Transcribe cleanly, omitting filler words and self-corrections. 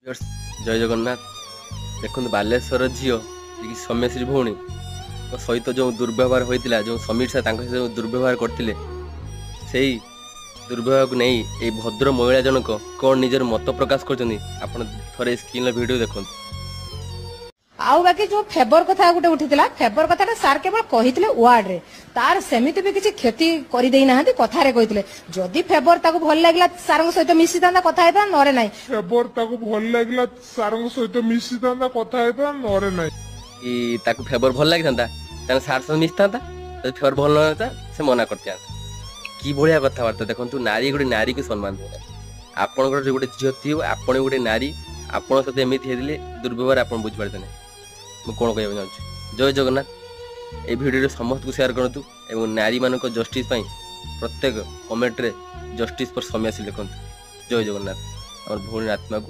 ଜୟ ଜଗନ୍ନାଥ। ଦେଖନ୍ତୁ, ବାଲେଶ୍ୱର ଝିଅ ଯିଏକି ସୌମ୍ୟଶ୍ରୀ ଭଉଣୀଙ୍କ ସହିତ ଯେଉଁ ଦୁର୍ବ୍ୟବହାର ହୋଇଥିଲା, ଯେଉଁ ସମୀର ସାର୍ ତାଙ୍କ ସହିତ ଯେଉଁ ଦୁର୍ବ୍ୟବହାର କରିଥିଲେ, ସେଇ ଦୁର୍ବ୍ୟବହାରକୁ ନେଇ ଏଇ ଭଦ୍ର ମହିଳା ଜଣକ କ'ଣ ନିଜର ମତ ପ୍ରକାଶ କରିଛନ୍ତି, ଆପଣ ଥରେ ସ୍କ୍ରିନ୍ର ଭିଡ଼ିଓ ଦେଖନ୍ତୁ। ଆଉ ବାକି ଯୋଉ ଫେଭର କଥା ଗୋଟେ ଉଠିଥିଲା, ଫେଭର କଥାଟା ସାର୍ କେବଳ କହିଥିଲେ ୱାର୍ଡରେ, ତାର ସେମିତି ବି କିଛି କ୍ଷତି କରିଦେଇ ନାହାନ୍ତି। କଥାରେ କହିଥିଲେ, ଯଦି ଫେଭର ତାକୁ ଭଲ ଲାଗିଲା ସାରଙ୍କ ସହିତ ମିଶିଥାନ୍ତା, କଥା ହେଇଥାନ୍ତା, ନହେଲେ ନାହିଁ। ଫେଭର ତାକୁ ଭଲ ଲାଗିଲା ସାରଙ୍କ ସହିତ ମିଶିଥାନ୍ତା, କଥା ହେଇଥାନ୍ତା, ନହେଲେ ନାହିଁ। କି ତାକୁ ଫେଭର ଭଲ ଲାଗିଥାନ୍ତା, ତାହେଲେ ସାର୍ ସହିତ ମିଶିଥାନ୍ତା। ଯଦି ଫେଭର ଭଲ ନଥାନ୍ତା, ସେ ମନା କରିଥାନ୍ତା। କି ଭଳିଆ କଥାବାର୍ତ୍ତା ଦେଖନ୍ତୁ! ନାରୀ ଗୋଟେ ନାରୀକୁ ସମ୍ମାନ ଦେବ। ଆପଣଙ୍କର ଯୋଉ ଗୋଟେ ଝିଅ ଥିବ, ଆପଣ ଗୋଟେ ନାରୀ, ଆପଣଙ୍କ ସହିତ ଏମିତି ହେଇଥିଲେ ଦୁର୍ବ୍ୟବହାର, ଆପଣ ବୁଝିପାରିଥାନ୍ତେ ମୁଁ କ'ଣ କହିବାକୁ ଚାହୁଁଛି। ଜୟ ଜଗନ୍ନାଥ। ଏଇ ଭିଡ଼ିଓରେ ସମସ୍ତଙ୍କୁ ସେୟାର କରନ୍ତୁ ଏବଂ ନାରୀମାନଙ୍କ ଜଷ୍ଟିସ୍ ପାଇଁ ପ୍ରତ୍ୟେକ କମେଣ୍ଟରେ ଜଷ୍ଟିସ୍ ଫର୍ ସୌମ୍ୟାଶ୍ରୀ ଲେଖନ୍ତୁ। ଜୟ ଜଗନ୍ନାଥ। ଆମର ଭଉଣୀର ଆତ୍ମାକୁ